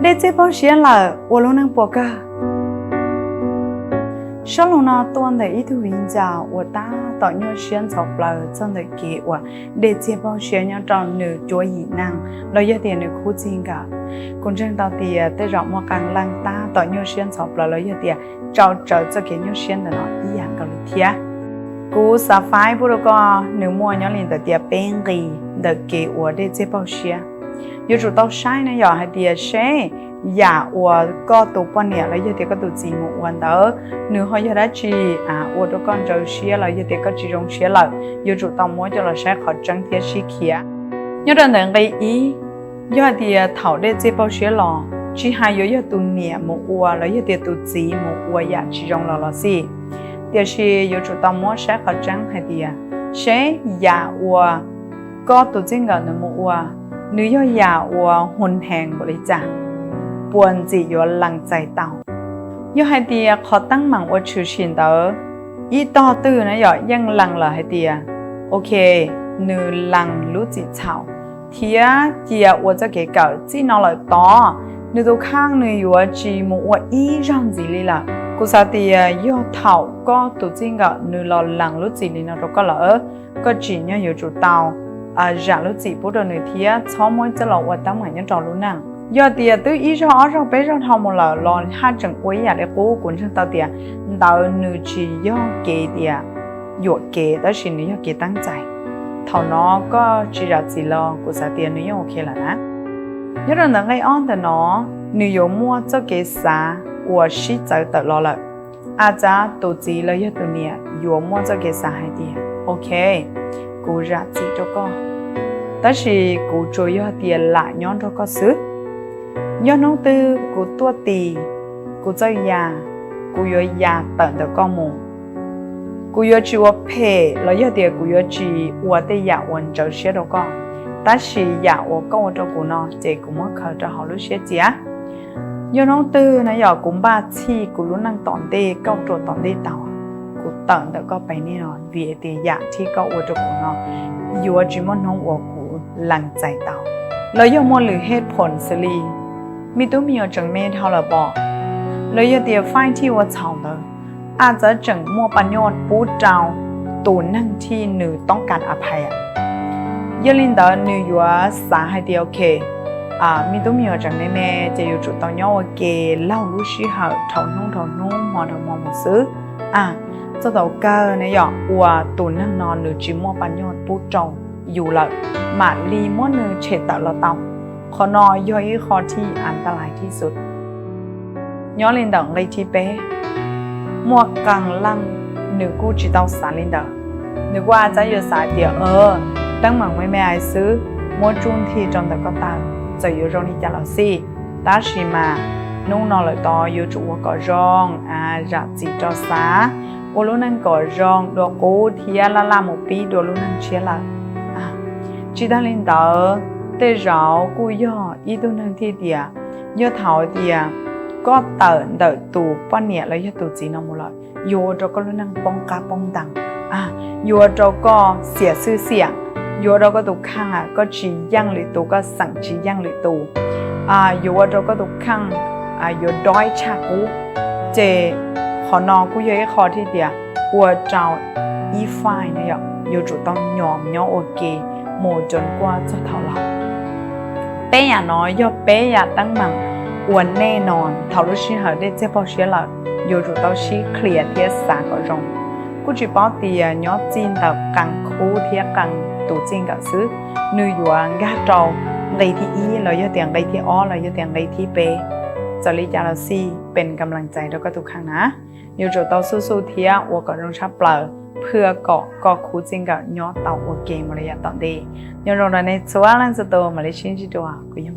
Dej txiaj pauj siab lawm, ua lub neej puas kawg? Sob lus no tuaj ntawm ib tug viv ncaus uas tab tom nyuaj siab ntxhov plaws txog ntawm kev uas dej txiaj pauj siab nyob rau nws cuab yim neeg los yog tias nws khub txij nkawm. Kuv ntseeg tau tias tej zaum muaj qee leej tab tom nyuaj siab ntxhov plaws los yog tias tso tsawv txoj kev nyuaj siab ntawm no ib yam nkaus li thiab. Kuv xav faib pub rau koj nws muaj nyob li ntawm tias peb nqi ntawm kev ua dej txiaj pauj siab. Yuav tsum tau saib na yom hais tias seb yam uas koj tus poj niam los yog tias koj tus txiv mus ua ntawd nws ho yog dab tsi ua rau koj ntxhov siab los yog tias koj tsis zoo siab lawm, yuav tsum tau muab coj los saib qhov tseeb thiab sib khiav. Nyob rau ntawm nqi ib, yog hais tias thaum dej txiaj pauj siab los tsis hais yuav yog tus niam mus ua los yog tias tus txiv mus ua yam tsis zoo los los xij, tiam sis yuav tsum tau muab saib qhov tseeb hais tias seb yam uas koj tus txij nkawm nws mus ua, nws yog yam uas hus hees npaum li cas, puas ntxim yuav lees txais tau. Yog hais tias qhov teeb meem uas tshwm sim ntawd ib tog twg na yom yeej lees lawm hais tias, ok, nws lees lub txim txhaum thiab cia ua txoj kev kawm txij no lawm tod, nws tus kheej nws yuav tsis mus ua ib zaug ntxiv li lawm. Kuv xav tias yog thaum koj tus txij nkawm nws los lees lub txim li no rau koj lawm, koj tsim nyog yuav tsum tau zam lub txim pub rau nws thiab txhob muab coj los ua teeb meem nyob rau lub neej. Yog tias twb ib zaug ob zaug peb zaug dhau mus lawm los haj tseem ua ib yam li qub, kuv ntseeg tau tias ntawd nws tsis yog kev tias yuam kev tab sis nws yog kev teeb txais. Thaum no koj tsis zam txim los kuv xav tias nws yeej ok lawm na. Nyob rau ntawm nqe ob ntawm no, nws yuav muaj txoj kev xav uas sib txawv tawm los lawm. A txav tus txiv los yog tus niam yuav muaj txoj kev xav hais tias, ok, kuv zam txim rau koj, tab sis kuv tsuas yog tias lam nyob nrog koj xwb. Yog hnub twg kuv tuaj tis, kuv txawj ya, kuv yuav ya tawm ntawm koj mus. Kuv yuav tsis ua phem los yog tias kuv yuav tsis ua tej yam uas ntxhov siab rau koj, tab sis yam uas koj ua rau kuv no ces kuv muab khaws rau hauv lub siab cia. Yog hnub twg na yog kuv npaj txhij kuv lub neej tom ntej kauj ruam tom ntej tau, kuv tawm ntawm koj pem nej no vim tias yam thib koj ua rau kuv no yuav tsis muaj hnub uas kuv lees txais tau. Los yog muaj lwm hej phoom xws li me tub me nyuam tseem me dhau lawm pom, los yog tias faij thij ua txhaum ntawd, a txawv tseem muaj paj nyuaj pub rau tus neeg thij nws toob kas a phais. Yog li ntawd nws yuav xav hais tias ok, me tub me nyuam tseem me me ces yuav tsum tau nyob ua ke laug lub sij hawm dhau hnub dhau hnub hmo dhau hmo mus xwb. A txog thaum kawg na yom uas tus neeg no nws tsis muaj paj nyuaj pub rau yus lawm, mam li muab nws tshem tawm los tau. Qhov no yog ib qho thij an ta lais thib xwm. Nyob li ntawm nqe thib peb, muaj qee leej nws kuj tsis tau xav li ntawd. Nws kuj a txav yuav xav tias teeb meem me me xwb, muab tsuj nthi rau ntawm ko taw, txawm yuav zoo li cas los xij, tab sis mas hnub no lawm tod yuav tsum ua kom zoo, zam txim rau xav, ua lub neej kom zoo dua qub thiab laj laj mus pib dua lub neej tshiab lawm. Tsis tag li ntawd, tej zaum kuj yog ib tug neeg thij tias yog thaum tias koj tawm ntawm tus poj niam los yog tus txiv no mus lawm, yuav ua rau koj lub neej poob qab poob ntees, yuav ua rau koj xiam xwj xiam, yuav ua rau koj tus kheej koj tsis yeej lwm tus, koj xeem tsis yeej lwm tus, yuav ua rau koj tus kheej yuav doib tshaj qub. Ces qhov no kuj yog ib qho thij tias ua rau ib faij no yom yuav tsum tau nyom nyob ua ke mus cov kuaj txog thaum laus. Peb yam no yog peb yam teeb meem uas nej no thaum lub sij hawm dej txiag pauj siab lawm yuav tsum tau sib qhia thiab xav kom zoo. Kuj tsis paub tias nyob txij ntawm qee khub thiab qee tus txij nkawm xwb, nws yuav nkag rau nqe thib ib los yog tias nqe thib ob los yog tias nqe thib peb. Txawm li cas los xij, pes kam lees txais rau koj tus kheej na. Yuav tsum tau xuj xuj thiab ua kom zoo tshaj plaws, phwj kom koj khub txij nkawm nyob tau ua ke mus li yav tom ntej. Nyob zoo rau nej txhua leej txhua tus, mam li sib ntsib dua, kuv yog